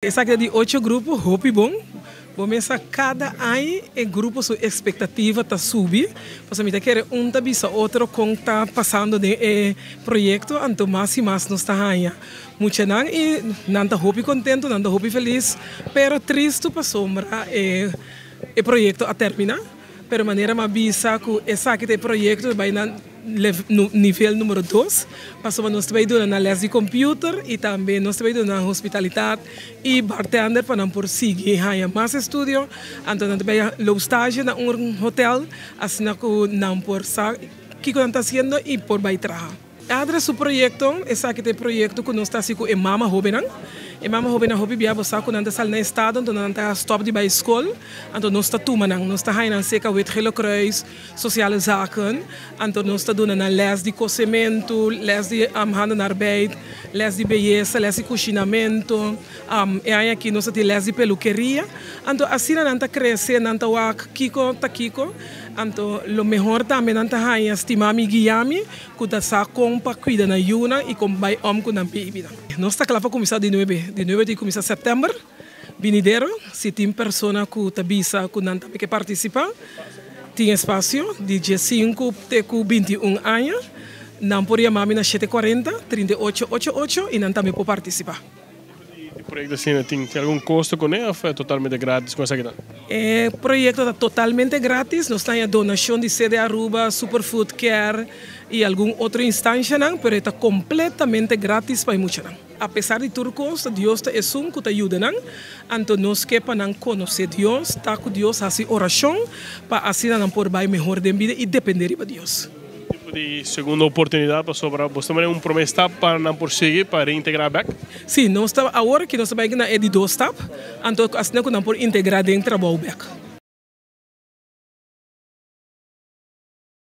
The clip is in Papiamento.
Esaki ta di ocho grupo, hopi bon. Bo mesa kada aña e grupo su ekspektativa ta subi, pasobra mi ta kere un ta bisa otro kon ta pasando den e proyekto, anto mas i mas nos ta haña muchanan i nan ta hopi kontentu, nan ta hopi felis, pero tristu pasobra e e proyekto a terminá. Pero manera mi a bisa ku esaki ta e proyekto ta bai na nivel numero dos, pasobra nos ta bai duna nan les di computer y tambe nos ta bai duna nan hospitalitat y bartender pa nan por sigui haña mas estudio. Anto nan ta bai loop stage na un hotel asina ku nan por sa kiko nan ta hasiendo y por bai traha. Adra su proyecto, esaki ta e proyecto cu nos ta haci cu e mama hobennan. E mama hobennan hopi bia bo sa cu nan ta sali na estado anto nan ta stop di bay scol, anto nos ta tuma nan, nos ta haya nan cerca Wit Gele Kruis, Sociale Zaken, anto nos ta duna nan les di cosemento, les di handenarbeid, les di beyesa, les di cushinamento, e aña aki nos ta tin les di pelukeria, anto asina nan ta crece, nan ta wak kico ta kico, anto lo mehor tambe nan ta haya stima mi guia mi. Ku ta sa kon pa kuida nan yunan i kon bai om ku nan babynan. Nos ta kla pa kuminsá di nuebe, di nuebe di kuminsá sèptèmber binidero. Si tin persona ku ta bisa ku nan tambe ke partisipá, tin espasio di diesinku te ku 21 aña. Nan por yama mi na 740, 38 ocho ocho i nan tambe por partisipá. E proyecto asina tin algun costo cune of e totalmente gratis con esaki ta? E proyecto ta totalmente gratis, nos ta haña donacion di CD Aruba, Superfood Care y algun otro instancianan, pero e ta completamente gratis pa e muchanan. A pesar di tur cos, ta Dios ta esun cu ta yuda nan, anto nos ke pa nan conoce Dios, ta cu Dios, haci oracion pa asina nan por bay mehor den bida y depende riba Dios. Tipo di segundo oportunidad pasobra bo ta manda un prome stap pa nan por sigui pa reintegra bek? Si, nos ta awor ki nos ta bai na e di dos stap, anto asina ku nan por integra den trabou bek.